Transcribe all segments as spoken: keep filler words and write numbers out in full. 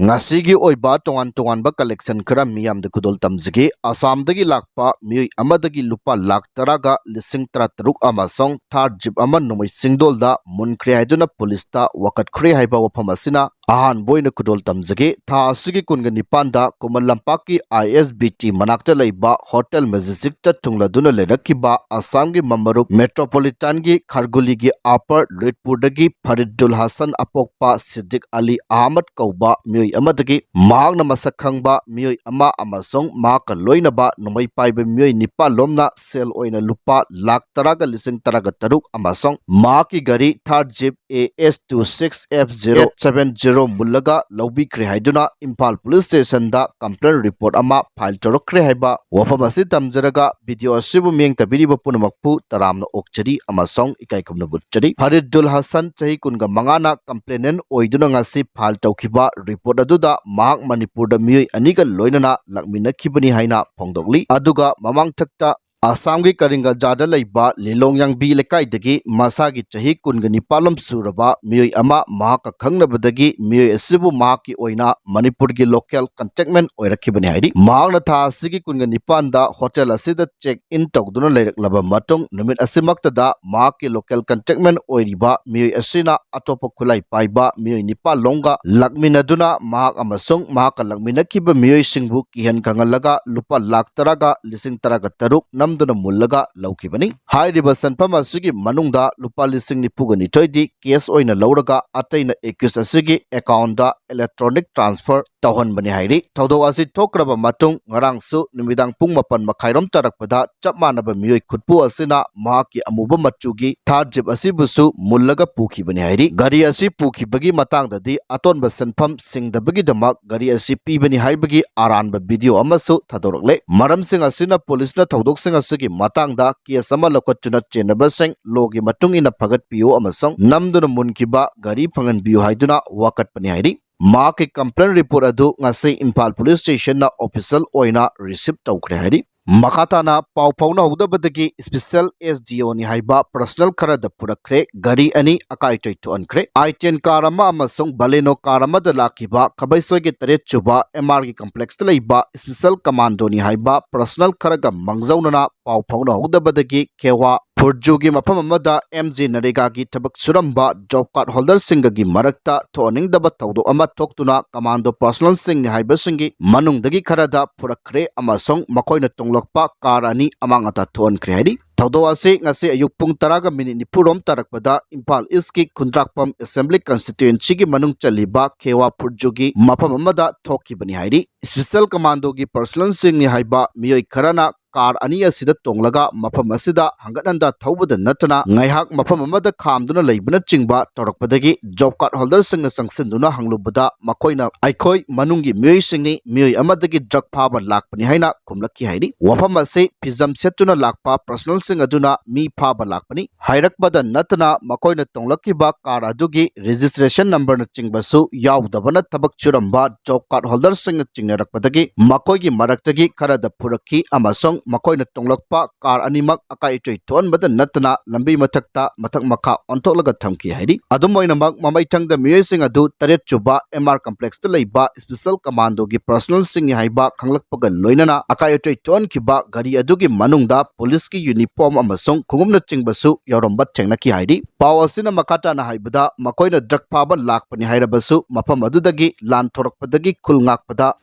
ꯉꯁꯤꯒꯤ ꯑꯣꯏꯕ ꯇꯣꯉꯥꯟ ꯇꯣꯉꯥꯟꯕ collection ꯈꯔ ꯃꯤꯌꯥꯝꯗ ꯈꯨꯗꯣꯜ ꯇꯝꯖꯒꯦ꯫ ꯑꯁꯥꯝꯗꯒꯤ ꯂꯥꯛꯄ ꯃꯤꯑꯣꯏ ꯑꯃꯗꯒꯤ ꯂꯨꯄꯥ ꯂꯥꯈ ꯇꯔꯥꯒ ꯂꯤꯁꯤꯡ ꯇꯔꯥ ꯇꯔꯨꯛ ꯑꯃꯁꯨꯡ Thar Jeep ꯑꯃ ꯅꯣꯡꯃꯩ ꯆꯤꯡꯗꯣꯜꯗ ꯃꯨꯟꯈ꯭ꯔꯦ ꯍꯥꯏꯗꯨꯅ ꯄꯨꯂꯤꯁꯇ ꯋꯥꯀꯠꯈ꯭ꯔꯦ ꯍꯥꯏꯕ ꯋꯥꯐꯝ ꯑꯁꯤꯅ ꯑꯍꯥꯟꯕ ꯑꯣꯏꯅ ꯈꯨꯗꯣꯜ ꯇꯝꯖꯒꯦ꯫ ꯊꯥ ꯑꯁꯤꯒꯤ ꯀꯨꯟꯒ ꯅꯤꯄꯥꯟꯗ ꯈꯨꯃꯟ ꯂꯝꯄꯥꯛꯀꯤ I S B T ꯃꯅꯥꯛꯇ ꯂꯩꯕ ꯍꯣꯇꯦꯜ ꯃꯦꯖꯦꯁꯇꯤꯛꯇ ꯊꯨꯡꯂꯗꯨꯅ ꯂꯩꯔꯛꯈꯤꯕ ꯑꯁꯥꯝꯒꯤ ꯃꯃꯔꯨꯞ ꯃꯦꯇ꯭ꯔꯣꯄꯣꯂꯤꯇꯥꯟꯒꯤ ꯈꯥꯔꯒꯨꯂꯤꯒꯤ ꯑꯄꯔ ꯂꯣꯏꯠꯄꯨꯔꯗꯒꯤ ꯐꯔꯤꯗꯨꯜ ꯍꯁꯟ ꯑꯄꯣꯛꯄ ꯁꯤꯗꯤꯛ ꯑꯂꯤ ꯑꯍꯃꯗ ꯀꯧꯕ ꯃꯤꯑꯣꯏ ꯑꯃꯗꯒꯤ ꯃꯍꯥꯛꯅ ꯃꯁꯛ ꯈꯪꯕ ꯃꯤꯑꯣꯏ ꯑꯃ ꯑꯃꯁꯨꯡ ꯃꯍꯥꯛꯀ ꯂꯣꯏꯅꯕ ꯅꯣꯡꯃꯩ ꯄꯥꯏꯕ ꯃꯤꯑꯣꯏ ꯅꯤꯄꯥꯜ ꯂꯣꯝꯅ ꯁꯦꯜ ꯑꯣꯏꯅ ꯂꯨꯄꯥ ꯂꯥꯈ ꯇꯔꯥꯒ ꯂꯤꯁꯤꯡ ꯇꯔꯥꯒ ꯇꯔꯨꯛ ꯑꯃꯁꯨꯡ ꯃꯍꯥꯛꯀꯤ ꯒꯥꯔꯤ Thar Jeep A S two six F zero seven zero ꯃꯨꯜꯂꯒ ꯂꯧꯕꯤꯈ꯭ꯔꯦ ꯍꯥꯏꯗꯨꯅ ꯏꯝꯐꯥꯜ ꯄꯨꯂꯤꯁ ꯁ꯭ꯇꯦꯁꯟꯗ complaint report ꯑꯃ file ꯇꯧꯔꯛꯈ꯭ꯔꯦ ꯍꯥꯏꯕ ꯋꯥꯐꯝ ꯑꯁꯤ ꯇꯝꯖꯔꯒ video ꯑꯁꯤꯕꯨ ꯃꯤꯠꯌꯦꯡ ꯇꯥꯕꯤꯔꯤꯕ ꯄꯨꯝꯅꯃꯛꯄꯨ ꯇꯔꯥꯝꯅ ꯑꯣꯛꯆꯔꯤ ꯑꯃꯁꯨꯡ ꯏꯀꯥꯏ ꯈꯨꯝꯅꯕ ꯎꯠꯆꯔꯤ꯫ ꯐꯔꯤꯗꯨꯜ ꯍꯁꯟ, ꯆꯍꯤ ꯀꯨꯟꯒ ꯃꯉꯥꯅ complainant ꯑꯣꯏꯗꯨꯅ ꯉꯁꯤ file ꯇꯧꯈꯤꯕ report ꯑꯗꯨꯗ ꯃꯍꯥꯛ ꯃꯅꯤꯄꯨꯔꯗ ꯃꯤꯑꯣꯏ ꯑꯅꯤꯒ ꯂꯣꯏꯅꯅ ꯂꯥꯛꯃꯤꯟꯅꯈꯤꯕꯅꯤ ꯍꯥꯏꯅ ꯐꯣꯡꯗꯣꯛꯂꯤ꯫ ꯑꯗꯨꯒ ꯃꯃꯥꯡꯊꯛꯇ ꯑꯁꯥꯝꯒꯤ ꯀꯔꯤꯡꯒꯖꯥꯗ ꯂꯩꯕ ꯂꯤꯂꯣꯡꯌꯥꯡꯕꯤ ꯂꯩꯀꯥꯏꯗꯒꯤ ꯃꯁꯥꯒꯤ ꯆꯍꯤ ꯀꯨꯟꯒ ꯅꯤꯄꯥꯜ ꯂꯣꯝ ꯁꯨꯔꯕ ꯃꯤꯑꯣꯏ ꯑꯃ ꯃꯍꯥꯛꯀ ꯈꯪꯅꯕꯗꯒꯤ ꯃꯤꯑꯣꯏ ꯑꯁꯤꯕꯨ ꯃꯍꯥꯛꯀꯤ ꯑꯣꯏꯅ ꯃꯅꯤꯄꯨꯔꯒꯤ local contact man ꯑꯣꯏꯔꯛꯈꯤꯕꯅꯤ ꯍꯥꯏꯔꯤ꯫ ꯃꯍꯥꯛꯅ ꯊꯥ ꯑꯁꯤꯒꯤ ꯀꯨꯟꯒ ꯅꯤꯄꯥꯟꯗ ꯍꯣꯇꯦꯜ ꯑꯁꯤꯗ check in ꯇꯧꯗꯨꯅ ꯂꯩꯔꯛꯂꯕ ꯃꯇꯨꯡ, ꯅꯨꯃꯤꯠ ꯑꯁꯤꯃꯛꯇꯗ ꯃꯍꯥꯛꯀꯤ local contact man ꯑꯣꯏꯔꯤꯕ ꯃꯤꯑꯣꯏ ꯑꯁꯤꯅ ꯑꯇꯣꯞꯄ ꯈꯨꯠꯂꯥꯏ ꯄꯥꯏꯕ ꯃꯤꯑꯣꯏ ꯅꯤꯄꯥꯜ ꯂꯣꯝꯒ ꯂꯥꯛꯃꯤꯟꯅꯗꯨꯅ ꯃꯍꯥꯛ ꯑꯃꯁꯨꯡ ꯃꯍꯥꯛꯀ ꯂꯥꯛꯃꯤꯟꯅꯈꯤꯕ ꯃꯤꯑꯣꯏꯁꯤꯡꯕꯨ ꯀꯤꯍꯟ ꯈꯪꯍꯜꯂꯒ ꯂꯨꯄꯥ ꯂꯥꯈ ꯇꯔꯥꯒ ꯂꯤꯁꯤꯡ ꯇꯔꯥꯒ ꯇꯔꯨꯛ ꯅꯝꯗꯨꯅ ꯃꯨꯜꯂꯒ ꯂꯧꯈꯤꯕꯅꯤ꯫ ꯍꯥꯏꯔꯤꯕ ꯁꯦꯟꯐꯝ ꯑꯁꯤꯒꯤ ꯃꯅꯨꯡꯗ ꯂꯨꯄꯥ ꯂꯤꯁꯤꯡ ꯅꯤꯐꯨꯒ ꯅꯤꯊꯣꯏꯗꯤ cash ꯑꯣꯏꯅ ꯂꯧꯔꯒ ꯑꯇꯩꯅ accused ꯑꯁꯤꯒꯤ accountꯗ electronic transfer ꯇꯧꯍꯟꯕꯅꯤ ꯍꯥꯏꯔꯤ꯫ ꯊꯧꯗꯣꯛ ꯑꯁꯤ ꯊꯣꯛꯈ꯭ꯔꯕ ꯃꯇꯨꯡ ꯉꯔꯥꯡꯁꯨ ꯅꯨꯃꯤꯗꯥꯡ ꯄꯨꯡ ꯃꯥꯄꯟ ꯃꯈꯥꯏꯔꯣꯝ ꯇꯥꯔꯛꯄꯗ ꯆꯞ ꯃꯥꯟꯅꯕ ꯃꯤꯑꯣꯏ ꯈꯨꯠꯄꯨ ꯑꯁꯤꯅ ꯃꯍꯥꯛꯀꯤ ꯑꯃꯨꯕ ꯃꯆꯨꯒꯤ Thar Jeep ꯑꯁꯤꯕꯨꯁꯨ ꯃꯨꯜꯂꯒ ꯄꯨꯈꯤꯕꯅꯤ ꯍꯥꯏꯔꯤ꯫ ꯒꯥꯔꯤ ꯑꯁꯤ ꯄꯨꯈꯤꯕꯒꯤ ꯃꯇꯥꯡꯗꯗꯤ ꯑꯇꯣꯟꯕ ꯁꯦꯟꯐꯝ ꯁꯤꯡꯗꯕꯒꯤꯗꯃꯛ ꯒꯥꯔꯤ ꯑꯁꯤ ꯄꯤꯕꯅꯤ ꯍꯥꯏꯕꯒꯤ ꯑꯔꯥꯟꯕ video ꯑꯃꯁꯨ ꯊꯥꯗꯣꯔꯛꯂꯦ꯫ ꯃꯔꯝꯁꯤꯡ ꯑꯁꯤꯅ ꯄꯨꯂꯤꯁꯅ ꯊꯧꯗꯣꯛꯁꯤꯡ ꯑꯁꯤꯒꯤ ꯃꯇꯥꯡꯗ case ꯑꯃ ꯂꯧꯈꯠꯇꯨꯅ ꯆꯦꯟꯅꯕꯁꯤꯡ lawꯒꯤ ꯃꯇꯨꯡ ꯏꯟꯅ ꯐꯒꯠꯄꯤꯌꯨ ꯑꯃꯁꯨꯡ ꯅꯝꯗꯨꯅ ꯃꯨꯟꯈꯤꯕ ꯒꯥꯔꯤ ꯐꯪꯍꯟꯕꯤꯌꯨ ꯍꯥꯏꯗꯨꯅ ꯋꯥꯀꯠꯄꯅꯤ ꯍꯥꯏꯔꯤ꯫ ꯃꯍꯥꯛꯀꯤ complaint report ꯑꯗꯨ ꯉꯁꯤ ꯏꯝꯐꯥꯜ ꯄꯨꯂꯤꯁ ꯁ꯭ꯇꯦꯁꯟꯅ official ꯑꯣꯏꯅ receive ꯇꯧꯈ꯭ꯔꯦ ꯍꯥꯏꯔꯤ꯫ ꯃꯈꯥ ꯇꯥꯅ ꯄꯥꯎ ꯐꯥꯎꯅꯍꯧꯗꯕꯗꯒꯤ special S D O ꯅꯤ ꯍꯥꯏꯕ personnel ꯈꯔꯗ ꯄꯨꯔꯛꯈ꯭ꯔꯦ꯫ ꯒꯥꯔꯤ ꯑꯅꯤ ꯑꯀꯥꯏ ꯑꯇꯣꯏ ꯊꯣꯛꯍꯟꯈ꯭ꯔꯦ꯫ I ten car ꯑꯃ ꯑꯃꯁꯨꯡ Baleno car ꯑꯃꯗ ꯂꯥꯛꯈꯤꯕ ꯈꯥꯕꯩꯁꯣꯏꯒꯤ ꯇꯔꯦꯠ ꯁꯨꯕ M R ꯒꯤ complex ꯇ ꯂꯩꯕ special commando ꯅꯤ ꯍꯥꯏꯕ personnel ꯈꯔꯒ ꯃꯥꯡꯖꯧꯅꯅ ꯄꯥꯎ ꯐꯥꯎꯅꯍꯧꯗꯕꯗꯒꯤ ꯈꯦꯋꯥ ꯐꯨꯔꯖꯨꯒꯤ ꯃꯐꯝ ꯑꯃꯗ M G ꯅꯔꯦꯒꯥꯒꯤ ꯊꯕꯛ ꯁꯨꯔꯝꯕ job card holder ꯁꯤꯡꯒꯒꯤ ꯃꯔꯛꯇ ꯊꯣꯛꯍꯟꯅꯤꯡꯗꯕ ꯊꯧꯗꯣꯛ ꯑꯃ ꯊꯣꯛꯇꯨꯅ commando personnel ꯁꯤꯡꯅꯤ ꯍꯥꯏꯕꯁꯤꯡꯒꯤ ꯃꯅꯨꯡꯗꯒꯤ ꯈꯔꯗ ꯄꯨꯔꯛꯈ꯭ꯔꯦ ꯑꯃꯁꯨꯡ ꯃꯈꯣꯏꯅ ꯇꯣꯡꯂꯛꯄ car ꯑꯅꯤ ꯑꯃꯥꯡ ꯑꯇꯥ ꯊꯣꯛꯍꯟꯈ꯭ꯔꯦ ꯍꯥꯏꯔꯤ꯫ ꯊꯧꯗꯣꯛ ꯑꯁꯤ ꯉꯁꯤ ꯑꯌꯨꯛ ꯄꯨꯡ ꯇꯔꯥꯒ minute ꯅꯤꯐꯨ ꯔꯣꯝ ꯇꯥꯔꯛꯄꯗ ꯏꯝꯐꯥꯜ East ꯀꯤ ꯈꯨꯟꯗ꯭ꯔꯥꯛꯄꯝ assembly constituency ꯒꯤ ꯃꯅꯨꯡ ꯆꯜꯂꯤꯕ ꯈꯦꯋꯥ ꯐꯨꯔꯖꯨꯒꯤ ꯃꯐꯝ ꯑꯃꯗ ꯊꯣꯛꯈꯤꯕꯅꯤ ꯍꯥꯏꯔꯤ꯫ Special commando ꯒꯤ personnel ꯁꯤꯡꯅꯤ ꯍꯥꯏꯕ ꯃꯤꯑꯣꯏ ꯈꯔꯅ car ꯑꯅꯤ ꯑꯁꯤꯗ ꯇꯣꯡꯂꯒ ꯃꯐꯝ ꯑꯁꯤꯗ ꯍꯪꯒꯠ ꯍꯟꯗ ꯊꯧꯕꯗ ꯅꯠꯇꯅ ꯉꯥꯏꯍꯥꯛ ꯃꯐꯝ ꯑꯃꯗ ꯈꯥꯝꯗꯨꯅ ꯂꯩꯕꯅꯆꯤꯡꯕ ꯇꯧꯔꯛꯄꯗꯒꯤ job card holder ꯁꯤꯡꯅ ꯆꯪꯁꯤꯟꯗꯨꯅ ꯍꯪꯂꯨꯕꯗ ꯃꯈꯣꯏꯅ "ꯑꯩꯈꯣꯏ ꯃꯅꯨꯡꯒꯤ ꯃꯤꯑꯣꯏꯁꯤꯡꯅꯤ, ꯃꯤꯑꯣꯏ ꯑꯃꯗꯒꯤ drug ꯐꯥꯕ ꯂꯥꯛꯄꯅꯤ" ꯍꯥꯏꯅ ꯈꯨꯝꯂꯛꯈꯤ ꯍꯥꯏꯔꯤ꯫ ꯋꯥꯐꯝ ꯑꯁꯤ ꯐꯤꯖꯝ ꯁꯦꯠꯇꯨꯅ ꯂꯥꯛꯄ personnel ꯁꯤꯡ ꯑꯗꯨꯅ ꯃꯤ ꯐꯥꯕ ꯂꯥꯛꯄꯅꯤ ꯍꯥꯏꯔꯛꯄꯗ ꯅꯠꯇꯅ ꯃꯈꯣꯏꯅ ꯇꯣꯡꯂꯛꯈꯤꯕ car ꯑꯗꯨꯒꯤ registration number ꯅꯆꯤꯡꯕꯁꯨ ꯌꯥꯎꯗꯕꯅ ꯊꯕꯛ ꯁꯨꯔꯝꯕ job card holder ꯁꯤꯡꯅ ꯆꯤꯡꯅꯔꯛꯄꯗꯒꯤ ꯃꯈꯣꯏꯒꯤ ꯃꯔꯛꯇꯒꯤ ꯈꯔꯗ ꯄꯨꯔꯛꯈꯤ ꯑꯃꯁꯨꯡ ꯃꯈꯣꯏꯅ ꯇꯣꯡꯂꯛꯄ car ꯑꯅꯤꯃꯛ ꯑꯀꯥꯏ ꯑꯇꯣꯏ ꯊꯣꯛꯍꯟꯕꯗ ꯅꯠꯇꯅ ꯂꯝꯕꯤ ꯃꯊꯛꯇ ꯃꯊꯛ ꯃꯈꯥ ꯑꯣꯟꯊꯣꯛꯂꯒ ꯊꯝꯈꯤ ꯍꯥꯏꯔꯤ꯫ ꯑꯗꯨꯝ ꯑꯣꯏꯅꯃꯛ ꯃꯃꯩꯊꯪꯗ ꯃꯤꯑꯣꯏꯁꯤꯡ ꯑꯗꯨ ꯇꯔꯦꯠ ꯁꯨꯕ M R complex ꯇ ꯂꯩꯕ special commando ꯒꯤ personnel ꯁꯤꯡꯅꯤ ꯍꯥꯏꯕ ꯈꯪꯂꯛꯄꯒ ꯂꯣꯏꯅꯅ ꯑꯀꯥꯏ ꯑꯇꯣꯏ ꯊꯣꯛꯍꯟꯈꯤꯕ ꯒꯥꯔꯤ ꯑꯗꯨꯒꯤ ꯃꯅꯨꯡꯗ police ꯀꯤ uniform ꯑꯃꯁꯨꯡ ꯈꯣꯡꯎꯞꯅꯆꯤꯡꯕꯁꯨ ꯌꯥꯎꯔꯝꯕ ꯊꯦꯡꯅꯈꯤ ꯍꯥꯏꯔꯤ꯫ ꯄꯥꯎ ꯑꯁꯤꯅ ꯃꯈꯥ ꯇꯥꯅ ꯍꯥꯏꯕꯗ ꯃꯈꯣꯏꯅ drug ꯐꯥꯕ ꯂꯥꯛꯄꯅꯤ ꯍꯥꯏꯔꯕꯁꯨ ꯃꯐꯝ ꯑꯗꯨꯗꯒꯤ ꯂꯥꯟ ꯊꯣꯔꯛꯄꯗꯒꯤ ꯈꯨꯜ ꯉꯥꯛꯄꯗ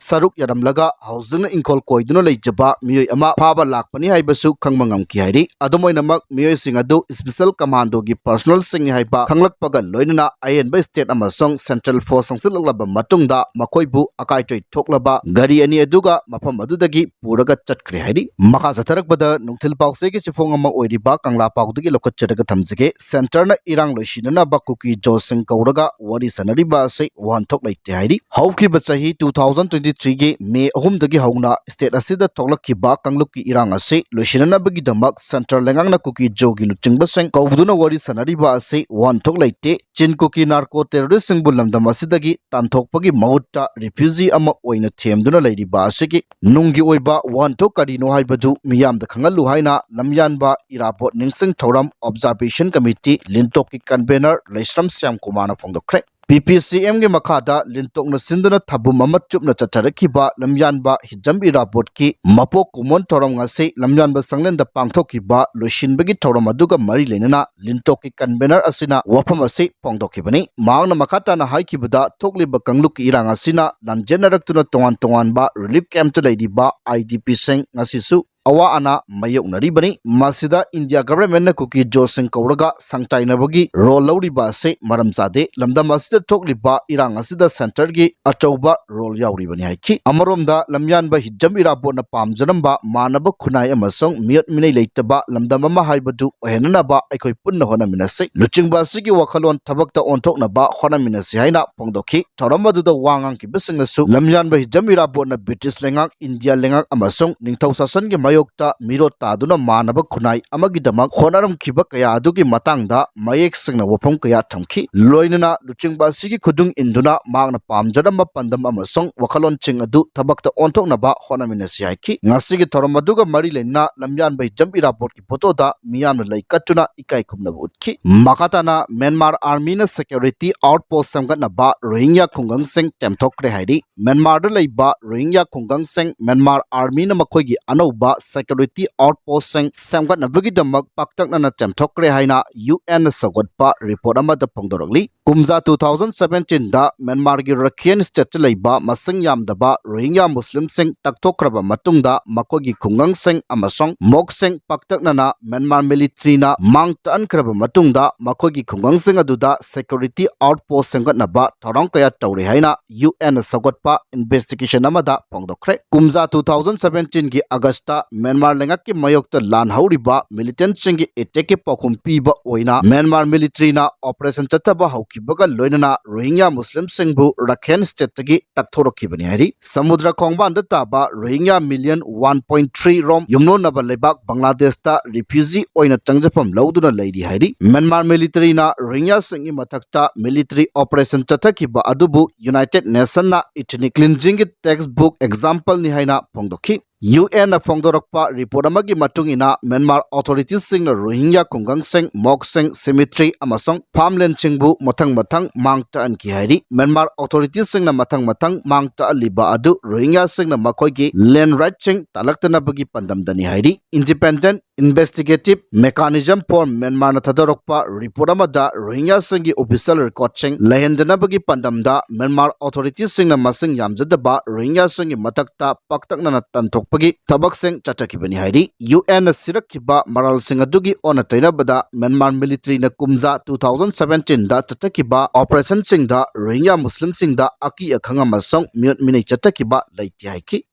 ꯁꯔꯨꯛ ꯌꯥꯔꯝꯂꯒ ꯍꯧꯖꯤꯛꯅ ꯏꯪꯈꯣꯜ ꯀꯣꯏꯗꯨꯅ ꯂꯩꯖꯕ ꯃꯤꯑꯣꯏ ꯑꯃ ꯐꯥꯕ ꯂꯥꯛꯄꯅꯤ ꯍꯥꯏꯕꯁꯨ ꯈꯪꯕ ꯉꯝꯈꯤ ꯍꯥꯏꯔꯤ꯫ ꯑꯗꯨꯝ ꯑꯣꯏꯅꯃꯛ ꯃꯤꯑꯣꯏꯁꯤꯡ ꯑꯗꯨ special commando ꯒꯤ personnel ꯁꯤꯡꯅꯤ ꯍꯥꯏꯕ ꯈꯪꯂꯛꯄꯒ ꯂꯣꯏꯅꯅ ꯑꯍꯦꯟꯕ state ꯑꯃꯁꯨꯡ central force ꯆꯪꯁꯤꯜꯂꯛꯂꯕ ꯃꯇꯨꯡꯗ ꯃꯈꯣꯏꯕꯨ ꯑꯀꯥꯏ ꯑꯇꯣꯏ ꯊꯣꯛꯂꯕ ꯒꯥꯔꯤ ꯑꯅꯤ ꯑꯗꯨꯒ ꯃꯐꯝ ꯑꯗꯨꯗꯒꯤ ꯄꯨꯔꯒ ꯆꯠꯈ꯭ꯔꯦ ꯍꯥꯏꯔꯤ꯫ ꯃꯈꯥ ꯆꯠꯊꯔꯛꯄꯗ ꯅꯨꯡꯊꯤꯜ ꯄꯥꯎꯆꯦꯒꯤ ꯆꯦꯐꯣꯡ ꯑꯃ ꯑꯣꯏꯔꯤꯕ ꯀꯪꯂꯥ ꯄꯥꯎꯗꯒꯤ ꯂꯧꯈꯠꯆꯔꯒ ꯊꯝꯖꯒꯦ꯫ Centre ꯅ ꯏꯔꯥꯡ ꯂꯣꯏꯁꯤꯟꯅꯅꯕ ꯀꯨꯀꯤ ꯖꯣꯁꯤꯡ ꯀꯧꯔꯒ ꯋꯥꯔꯤ ꯁꯥꯟꯅꯔꯤꯕ ꯑꯁꯤ ꯋꯥꯍꯟꯊꯣꯛ ꯂꯩꯇꯦ ꯍꯥꯏꯔꯤ꯫ ꯍꯧꯈꯤꯕ ꯆꯍꯤ two thousand twenty three ꯒꯤ ꯃꯦ ꯑꯍꯨꯝꯗꯒꯤ ꯍꯧꯅ state ꯑꯁꯤꯗ ꯊꯣꯛꯂꯛꯈꯤꯕ ꯀꯥꯡꯂꯨꯞꯀꯤ ꯏꯔꯥꯡ ꯑꯁꯤ ꯂꯣꯏꯁꯤꯟꯅꯅꯕꯒꯤꯗꯃꯛ central ꯂꯩꯉꯥꯛꯅ ꯀꯨꯀꯤ ꯖꯣꯒꯤ ꯂꯨꯆꯤꯡꯕꯁꯤꯡ ꯀꯧꯗꯨꯅ ꯋꯥꯔꯤ ꯁꯥꯅꯔꯤꯕ ꯑꯁꯤ ꯋꯥꯍꯟꯊꯣꯛ ꯂꯩꯇꯦ꯫ ꯆꯤꯟ ꯀꯨꯀꯤ narco terroristꯁꯤꯡꯕꯨ ꯂꯝꯗꯝ ꯑꯁꯤꯗꯒꯤ ꯇꯥꯟꯊꯣꯛꯄꯒꯤ ꯃꯍꯨꯠꯇ refugee ꯑꯃ ꯑꯣꯏꯅ ꯊꯦꯝꯗꯨꯅ ꯂꯩꯔꯤꯕ ꯑꯁꯤꯒꯤ ꯅꯨꯡꯒꯤ ꯑꯣꯏꯕ ꯋꯥꯍꯟꯊꯣꯛ ꯀꯔꯤꯅꯣ ꯍꯥꯏꯕꯗꯨ ꯃꯤꯌꯥꯝꯗ ꯈꯪꯍꯜꯂꯨ ꯍꯥꯏꯅ ꯂꯝꯌꯥꯟꯕ ꯏꯔꯥꯕꯣꯠ ꯅꯤꯡꯁꯤꯡ ꯊꯧꯔꯝ Observation Committee ꯂꯤꯟꯇꯣꯛꯀꯤ convener ꯂꯩꯁ꯭ꯔꯝ ꯁ꯭ꯌꯥꯝ ꯀꯨꯃꯥꯔꯅ ꯐꯣꯡꯗꯣꯛꯈ꯭ꯔꯦ꯫ ꯄꯤ ꯄꯤ ꯁꯤ ꯑꯦꯝꯒꯤ ꯃꯈꯥꯗ ꯂꯤꯟꯇꯣꯛꯅ ꯁꯤꯟꯗꯨꯅ ꯊꯥꯕꯨꯝ ꯑꯃ ꯆꯨꯞꯅ ꯆꯠꯊꯔꯛꯈꯤꯕ ꯂꯝꯌꯥꯟꯕ ꯍꯤꯖꯝ ꯏꯔꯥꯕꯣꯠꯀꯤ ꯃꯄꯣꯛ ꯀꯨꯝꯑꯣꯟ ꯊꯧꯔꯝ ꯉꯁꯤ ꯂꯝꯌꯥꯟꯕ ꯁꯪꯂꯦꯟꯗ ꯄꯥꯡꯊꯣꯛꯈꯤꯕ ꯂꯣꯏꯁꯤꯟꯕꯒꯤ ꯊꯧꯔꯝ ꯑꯗꯨꯒ ꯃꯔꯤ ꯂꯩꯅꯅ ꯂꯤꯟꯇꯣꯛꯀꯤ convener ꯑꯁꯤꯅ ꯋꯥꯐꯝ ꯑꯁꯤ ꯐꯣꯡꯗꯣꯛꯈꯤꯕꯅꯤ꯫ ꯃꯍꯥꯛꯅ ꯃꯈꯥ ꯇꯥꯅ ꯍꯥꯏꯈꯤꯕꯗ, ꯊꯣꯛꯂꯤꯕ ꯀꯥꯡꯂꯨꯞꯀꯤ ꯏꯔꯥꯡ ꯑꯁꯤꯅ ꯂꯥꯟꯖꯦꯟꯅꯔꯛꯇꯨꯅ ꯇꯣꯉꯥꯟ ꯇꯣꯉꯥꯟꯕ relief campꯇ ꯂꯩꯔꯤꯕ I D Pꯁꯤꯡ ꯉꯁꯤꯁꯨ ꯑꯋꯥ ꯑꯅꯥ ꯃꯥꯌꯣꯛꯅꯔꯤꯕꯅꯤ꯫ ꯃꯁꯤꯗ ꯏꯟꯗꯤꯌꯥ governmentꯅ ꯀꯨꯀꯤ ꯖꯣꯁꯤꯡ ꯀꯧꯔꯒ ꯁꯪꯇꯥꯏꯅꯕꯒꯤ role ꯂꯧꯔꯤꯕ ꯑꯁꯤ ꯃꯔꯝ ꯆꯥꯗꯦ꯫ ꯂꯝꯗꯝ ꯑꯁꯤꯗ ꯊꯣꯛꯂꯤꯕ ꯏꯔꯥꯡ ꯑꯁꯤꯗ centreꯒꯤ ꯑꯆꯧꯕ role ꯌꯥꯎꯔꯤꯕꯅꯤ ꯍꯥꯏꯈꯤ꯫ ꯑꯃꯔꯣꯝꯗ ꯂꯝꯌꯥꯟꯕ ꯍꯤꯖꯝ ꯏꯔꯥꯕꯣꯠꯅ ꯄꯥꯝꯖꯔꯝꯕ ꯃꯥꯟꯅꯕ ꯈꯨꯟꯅꯥꯏ ꯑꯃꯁꯨꯡ ꯃꯤꯑꯣꯠ ꯃꯤꯅꯩ ꯂꯩꯇꯕ ꯂꯝꯗꯝ ꯑꯃ ꯍꯥꯏꯕꯗꯨ ꯑꯣꯏꯍꯟꯅꯅꯕ ꯑꯩꯈꯣꯏ ꯄꯨꯟꯅ ꯍꯣꯠꯅꯃꯤꯟꯅꯁꯤ꯫ ꯂꯨꯆꯤꯡꯕ ꯑꯁꯤꯒꯤ ꯋꯥꯈꯜꯂꯣꯟ ꯊꯕꯛꯇ ꯑꯣꯟꯊꯣꯛꯅꯕ ꯍꯣꯠꯅꯃꯤꯟꯅꯁꯤ ꯍꯥꯏꯅ ꯐꯣꯡꯗꯣꯛꯈꯤ꯫ ꯊꯧꯔꯝ ꯑꯗꯨꯗ ꯋꯥ ꯉꯥꯡꯈꯤꯕꯁꯤꯡꯅꯁꯨ ꯂꯝꯌꯥꯟꯕ ꯍꯤꯖꯝ ꯏꯔꯥꯕꯣꯠꯅ British ꯂꯩꯉꯥꯛ, ꯏꯟꯗꯤꯌꯥ ꯂꯩꯉꯥꯛ ꯑꯃꯁꯨꯡ ꯅꯤꯡꯊꯧ ꯁꯥꯁꯟꯒꯤ ꯃꯥꯌꯣꯛꯇ ꯃꯤꯔꯣꯠ ꯇꯥꯗꯨꯅ ꯃꯥꯟꯅꯕ ꯈꯨꯟꯅꯥꯏ ꯑꯃꯒꯤꯗꯃꯛ ꯍꯣꯠꯅꯔꯝꯈꯤꯕ ꯀꯌꯥ ꯑꯗꯨꯒꯤ ꯃꯇꯥꯡꯗ ꯃꯌꯦꯛ ꯁꯦꯡꯅ ꯋꯥꯐꯝ ꯀꯌꯥ ꯊꯝꯈꯤ꯫ ꯂꯣꯏꯅꯅ ꯂꯨꯆꯤꯡꯕ ꯑꯁꯤꯒꯤ ꯈꯨꯗꯨꯡ ꯏꯟꯗꯨꯅ ꯃꯍꯥꯛꯅ ꯄꯥꯝꯖꯔꯝꯕ ꯄꯥꯟꯗꯝ ꯑꯃꯁꯨꯡ ꯋꯥꯈꯜꯂꯣꯟꯁꯤꯡ ꯑꯗꯨ ꯊꯕꯛꯇ ꯑꯣꯟꯊꯣꯛꯅꯕ ꯍꯣꯠꯅꯃꯤꯟꯅꯁꯤ ꯍꯥꯏꯈꯤ꯫ ꯉꯁꯤꯒꯤ ꯊꯧꯔꯝ ꯑꯗꯨꯒ ꯃꯔꯤ ꯂꯩꯅꯅ ꯂꯝꯌꯥꯟꯕ ꯍꯤꯖꯝ ꯏꯔꯥꯕꯣꯠꯀꯤ photoꯗ ꯃꯤꯌꯥꯝꯅ ꯂꯩ ꯀꯠꯇꯨꯅ ꯏꯀꯥꯏ ꯈꯨꯝꯅꯕ ꯎꯠꯈꯤ꯫ ꯃꯈꯥ ꯇꯥꯅ ꯃ꯭ꯌꯥꯟꯃꯥꯔ armyꯅ security outpost ꯁꯦꯝꯒꯠꯅꯕ ꯔꯣꯍꯤꯡꯌꯥ ꯈꯨꯡꯒꯪꯁꯤꯡ ꯆꯦꯝꯊꯣꯛꯈ꯭ꯔꯦ ꯍꯥꯏꯔꯤ꯫ ꯃ꯭ꯌꯥꯟꯃꯥꯔꯗ ꯂꯩꯕ ꯔꯣꯍꯤꯡꯌꯥ ꯈꯨꯡꯒꯪꯁꯤꯡ ꯃ꯭ꯌꯥꯟꯃꯥꯔ armyꯅ ꯃꯈꯣꯏꯒꯤ ꯑꯅꯧꯕ security outpostꯁꯤꯡ ꯁꯦꯝꯒꯠꯅꯕꯒꯤꯗꯃꯛ ꯄꯥꯛꯇꯛꯅꯅ ꯆꯦꯝꯊꯣꯛꯈ꯭ꯔꯦ ꯍꯥꯏꯅ U Nꯅ ꯁꯧꯒꯠꯄ report ꯑꯃꯗ ꯐꯣꯡꯗꯣꯔꯛꯂꯤ꯫ ꯀꯨꯝꯖꯥ two thousand seventeenꯗ ꯃ꯭ꯌꯥꯟꯃꯥꯔꯒꯤ ꯔꯈꯤꯌꯟ stateꯇ ꯂꯩꯕ ꯃꯁꯤꯡ ꯌꯥꯝꯗꯕ ꯔꯣꯍꯤꯡꯌꯥ ꯃꯨꯁꯂꯤꯝꯁꯤꯡ ꯇꯛꯊꯣꯛꯈ꯭ꯔꯕ ꯃꯇꯨꯡꯗ ꯃꯈꯣꯏꯒꯤ ꯈꯨꯡꯒꯪꯁꯤꯡ ꯑꯃꯁꯨꯡ ꯃꯣꯛꯁꯤꯡ ꯄꯥꯛꯇꯛꯅꯅ ꯃ꯭ꯌꯥꯟꯃꯥꯔ militaryꯅ ꯃꯥꯡ ꯇꯥꯛꯍꯟꯈ꯭ꯔꯕ ꯃꯇꯨꯡꯗ ꯃꯈꯣꯏꯒꯤ ꯈꯨꯡꯒꯪꯁꯤꯡ ꯑꯗꯨꯗ security outpost ꯁꯦꯝꯒꯠꯅꯕ ꯊꯧꯔꯥꯡ ꯀꯌꯥ ꯇꯧꯔꯤ ꯍꯥꯏꯅ U Nꯅ ꯁꯧꯒꯠꯄ investigation ꯑꯃꯗ ꯐꯣꯡꯗꯣꯛꯈ꯭ꯔꯦ꯫ ꯀꯨꯝꯖꯥ two thousand seventeenꯒꯤ Augustꯇ ꯃ꯭ꯌꯥꯟꯃꯥꯔ ꯂꯩꯉꯥꯛꯀꯤ ꯃꯥꯌꯣꯛꯇ ꯂꯥꯟ ꯍꯧꯔꯤꯕ militantꯁꯤꯡꯒꯤ attackꯀꯤ ꯄꯥꯎꯈꯨꯝ ꯄꯤꯕ ꯑꯣꯏꯅ ꯃ꯭ꯌꯥꯟꯃꯥꯔ militaryꯅ operation ꯆꯠꯊꯕ ꯍꯧꯈꯤꯕꯒ ꯂꯣꯏꯅꯅ ꯔꯣꯍꯤꯡꯒ꯭ꯌꯥ ꯃꯨꯁꯂꯤꯝꯁꯤꯡꯕꯨ ꯔꯥꯈꯥꯏꯟ stateꯇꯒꯤ ꯇꯛꯊꯣꯔꯛꯈꯤꯕꯅꯤ ꯍꯥꯏꯔꯤ꯫ ꯁꯃꯨꯗ꯭ꯔ ꯈꯣꯡꯕꯥꯟꯗ ꯇꯥꯕ ꯔꯣꯍꯤꯡꯒ꯭ꯌꯥ million one point three ꯔꯣꯝ ꯌꯨꯝꯂꯣꯟꯅꯕ ꯂꯩꯕꯥꯛ ꯕꯪꯒ꯭ꯂꯥꯗꯦꯁꯇ refugee ꯑꯣꯏꯅ ꯆꯪꯖꯐꯝ ꯂꯧꯗꯨꯅ ꯂꯩꯔꯤ ꯍꯥꯏꯔꯤ꯫ ꯃ꯭ꯌꯥꯟꯃꯥꯔ militaryꯅ ꯔꯣꯍꯤꯡꯒ꯭ꯌꯥꯁꯤꯡꯒꯤ ꯃꯊꯛꯇ military operation ꯆꯠꯊꯈꯤꯕ ꯑꯗꯨꯕꯨ United Nationsꯅ ethnic cleansingꯒꯤ textbook exampleꯅꯤ ꯍꯥꯏꯅ ꯐꯣꯡꯗꯣꯛꯈꯤ꯫ UNꯅ ꯐꯣꯡꯗꯣꯔꯛꯄ report ꯑꯃꯒꯤ ꯃꯇꯨꯡ ꯏꯟꯅ, ꯃ꯭ꯌꯥꯟꯃꯥꯔ authoritiesꯁꯤꯡꯅ ꯔꯣꯍꯤꯡꯒ꯭ꯌꯥ ꯈꯨꯡꯒꯪꯁꯤꯡ, mosqueꯁꯤꯡ, cemetery ꯑꯃꯁꯨꯡ farmlandꯁꯤꯡꯕꯨ ꯃꯊꯪ ꯃꯊꯪ ꯃꯥꯡ ꯇꯛꯍꯟꯈꯤ ꯍꯥꯏꯔꯤ꯫ ꯃ꯭ꯌꯥꯟꯃꯥꯔ authoritiesꯁꯤꯡꯅ ꯃꯊꯪ ꯃꯊꯪ ꯃꯥꯡ ꯇꯛꯍꯜꯂꯤꯕ ꯑꯗꯨ ꯔꯣꯍꯤꯡꯒ꯭ꯌꯥꯁꯤꯡꯅ ꯃꯈꯣꯏꯒꯤ land rightꯁꯤꯡ ꯇꯥꯂꯛꯇꯅꯕꯒꯤ ꯄꯥꯟꯗꯝꯗꯅꯤ ꯍꯥꯏꯔꯤ꯫ Independent Investigative Mechanism for Myanmarꯅ ꯊꯥꯗꯣꯔꯛꯄ report ꯑꯃꯗ ꯔꯣꯍꯤꯡꯒ꯭ꯌꯥꯁꯤꯡꯒꯤ official recordꯁꯤꯡ ꯂꯩꯍꯟꯗꯅꯕꯒꯤ ꯄꯥꯟꯗꯝꯗ ꯃ꯭ꯌꯥꯟꯃꯥꯔ authoritiesꯁꯤꯡꯅ ꯃꯁꯤꯡ ꯌꯥꯝꯖꯗꯕ ꯔꯣꯍꯤꯡꯒ꯭ꯌꯥꯁꯤꯡꯒꯤ ꯃꯊꯛꯇ ꯄꯥꯛꯇꯛꯅꯅ ꯇꯥꯟꯊꯣꯛꯄꯒꯤ ꯊꯕꯛꯁꯤꯡ ꯆꯠꯊꯈꯤꯕꯅꯤ ꯍꯥꯏꯔꯤ꯫ UNꯅ ꯁꯤꯔꯛꯈꯤꯕ ꯃꯔꯥꯜꯁꯤꯡ ꯑꯗꯨꯒꯤ ꯑꯣꯟꯅ ꯇꯩꯅꯕꯗ ꯃ꯭ꯌꯥꯟꯃꯥꯔ militaryꯅ ꯀꯨꯝꯖꯥ two thousand seventeenꯗ ꯆꯠꯊꯈꯤꯕ operationꯁꯤꯡꯗ ꯔꯣꯍꯤꯡꯒ꯭ꯌꯥ ꯃꯨꯁꯂꯤꯝꯁꯤꯡꯗ ꯑꯀꯤ ꯑꯈꯪ ꯑꯃꯁꯨꯡ ꯃꯤꯑꯣꯠ ꯃꯤꯅꯩ ꯆꯠꯊꯈꯤꯕ ꯂꯩꯇꯦ ꯍꯥꯏꯈꯤ꯫